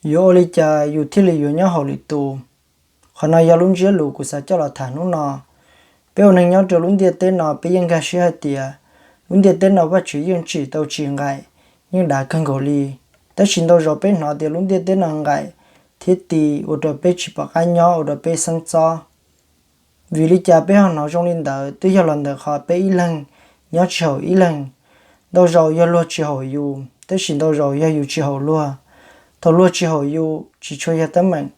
Yuav ua li cas yus thiaj li yuav nyob haum lwm tus? Qhov no yog lub ntsiab lus kuv xav coj los tham hnub no. Peb ua neeg nyob rau lub ntiaj teb no peb yeej nkag siab hais tias lub ntiaj teb no Vajtswv yeej tsim tau tsis nqaim, yeej dav kawg nkaus li. Tab sis ntau zaus peb hnov tias lub ntiaj teb no nqaim thiab ti ua rau peb tsis pom qab nyob, ua rau peb xeeb txob. Vim li cas peb ho hnov zoo li ntawd? Twb yog los ntawm qhov peb ib leeg nyob tsis haum ib leeg. Ntau zaus yog luag tsis haum yus, tab sis ntau zaus yog yus tsis haum luag. Thaum luag tsis haum yus tsis tshua yog teeb meem,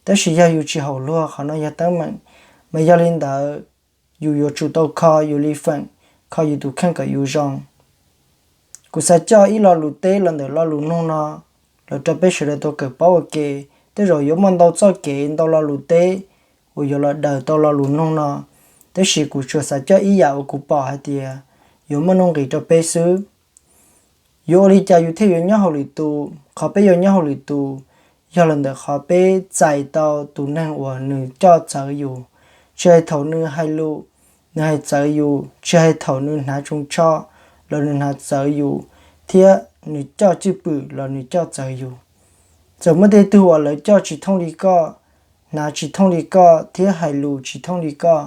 tab sis yog yus tsis haum luag qhov no yog teeb meem. Mas yog li ntawd, yus yuav tsum tau kho yus li feem, kho yus tus kheej kom yus zoo. Kuv xav coj ib lo lus teb los ntawm lo lus nug no los rau peb sawv daws tau kawm paub ua ke. Tej zaum yuav muaj ntau txoj kev ntau lo lus teb uas yuav los daws tau lo lus nug no, tab sis kuv tsuas xav coj ib yam uas kuv pom hais tias yuav muaj nuj nqis rau peb xwb. Yuav ua li cas yus thiaj yuav nyob haum lwm tus? Qhov peb yuav nyob haum lwm tus yog los ntawm qhov peb txais tau tus neeg uas nws coj txawv yus. Tsis hais thaum nws hais lus, nws hais txawv yus, tsis hais thaum nws hnav tsoos tsho los nws hnav txawv yus, thiab nws coj cwj pwm los nws coj txawv yus. Txawm muaj tej tug uas lawv coj tsis thooj li koj, hnav tsis thooj li koj thiab hais lus tsis thooj li koj,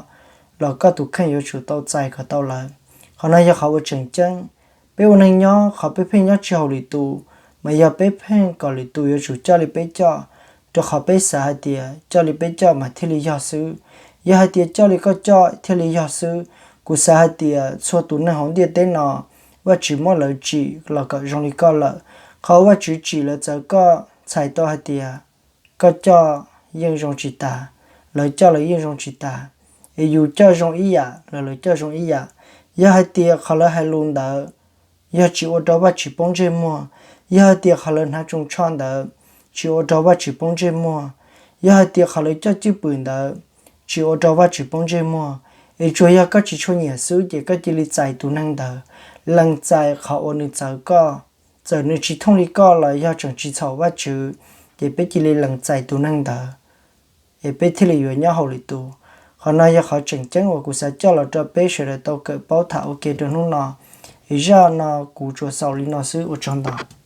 los koj tus kheej yuav tsum tau txais kom tau lawv. Qhov no yog qhov uas tseem ceeb. Peb ua neeg nyob, qhov peb pheej nyob tsis haum lwm tus, mas yog peb pheej kom lwm tus yuav tsum coj li peb coj, rau qhov peb xav hais tias coj li peb coj mas thiaj li yog xwb. Yog hais tias coj li koj coj thiaj li yog xwb, kuv xav hais tias txhua tus neeg hauv ntiaj teb no Vajtswv muab lawv tsim los kom zoo li koj lawm. Qhov Vajtswv tsim lawv txawv koj txhais tau hais tias koj coj yeej zoo tsis tas, lawv coj lawv yeej zoo tsis tas, es yus coj zoo ib yam los lawv coj zoo ib yam. Yog hais tias qhov lawv hais lus ntawd yog tsis ua rau Vajtswv poob ntsej muag, yog hais tias qhov lawv hnav tsoos tsho ntawd tsis ua rau Vajtswv poob ntsej muag, yog hais tias qhov lawv coj cwj pwm ntawd tsis ua rau Vajtswv poob ntsej muag, es tsuas yog koj tsis tshua nyiam xwb ces koj cia li txais tus neeg ntawd, lees txais qhov uas nws txawv koj. Txawm nws tsis thooj li koj los yog tseem tsis txhaum Vajtswv, ces peb cia li lees txais tus neeg ntawd, es peb thiaj li yuav nyob haum lwm tus. Qhov no yog qhov tseem ceeb uas kuv xav coj los rau peb sawv daws tau kawm paub tham ua ke rau hnub no. Es zaj no kuv tsuas xaus li no xwb, ua tsaug ntau.